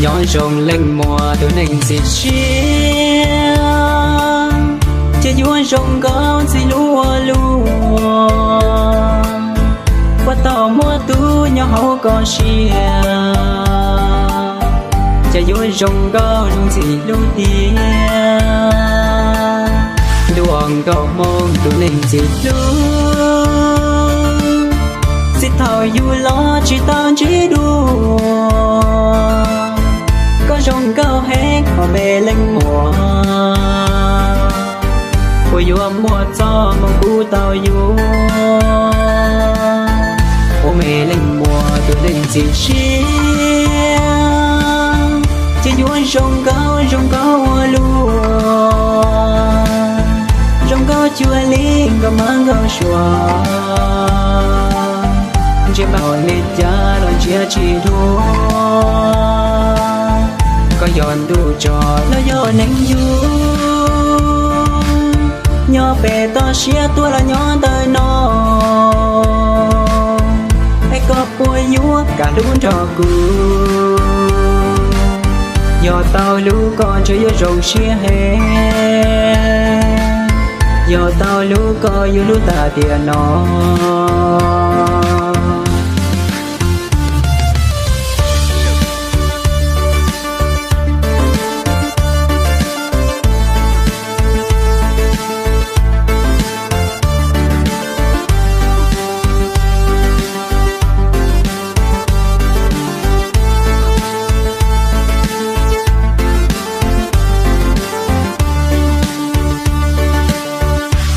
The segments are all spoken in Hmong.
Nyob zoo leej muam tus neeg txiv tshiab, ces yuav zoo nkauj ntxim hlub ua luaj. Puag thaum muaj tub nyob hauv koj siab, ces yuav zoo nkauj zoo ntxim hlub tiag. Ntuj nkauj hmoob tus neeg txiv hlub, txij thaum yus los tsis tau ntsib dua, koj zoo nkauj heev hos me leej muam. Puas yuav muaj txoj hmoo kub tau yuav, ua me leej muam tus neeg txiv tshiab, ces yuav zoo nkauj zoo nkauj ua luaj. Zoo nkauj cuag li nkauj mab nkauj suav, ntsia npaum li cas los ntsia tsis dhau. Koj yog ntuj tso los yog neeg yug, nyob pem toj siab tuaj los nyob ntawm no, es koj puas yuav kam hlub nrog kuv? Yog tau hlub koj ntshe yuav zoo siab heev, yog tau hlub koj yuav hlub tas tiam no.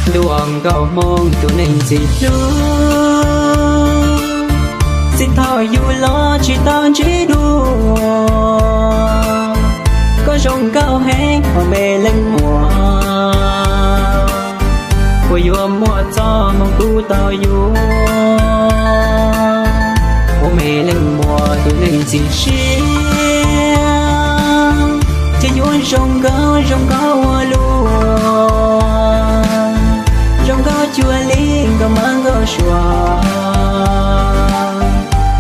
Ntuj nkauj hmoob tus neeg txiv hlub, txij thaum yus los tsis tau ntsib dua, koj zoo nkauj heev hos me leej muam. Puas yuav muaj txoj hmoo kub tau yuav, ua me leej muam tus neeg txiv tshiab, ces yuav zoo nkauj zoo nkauj ua luaj. Zoo nkauj cuag li nkauj mab nkauj suav,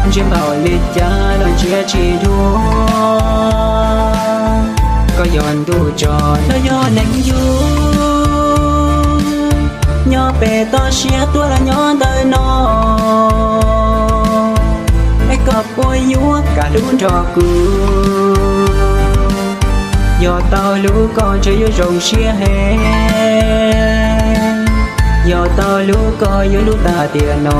ntsia npaum li cas los ntsia tsis dhau. Koj yog ntuj tso los yog neeg yug, nyob pem toj siab tuaj los nyob ntawm no, es koj puas yuav kam hlub nrog kuv? Yog tau hlub koj ntshe yuav zoo siab heev, yog tau hlub koj yuav hlub tas tiam no.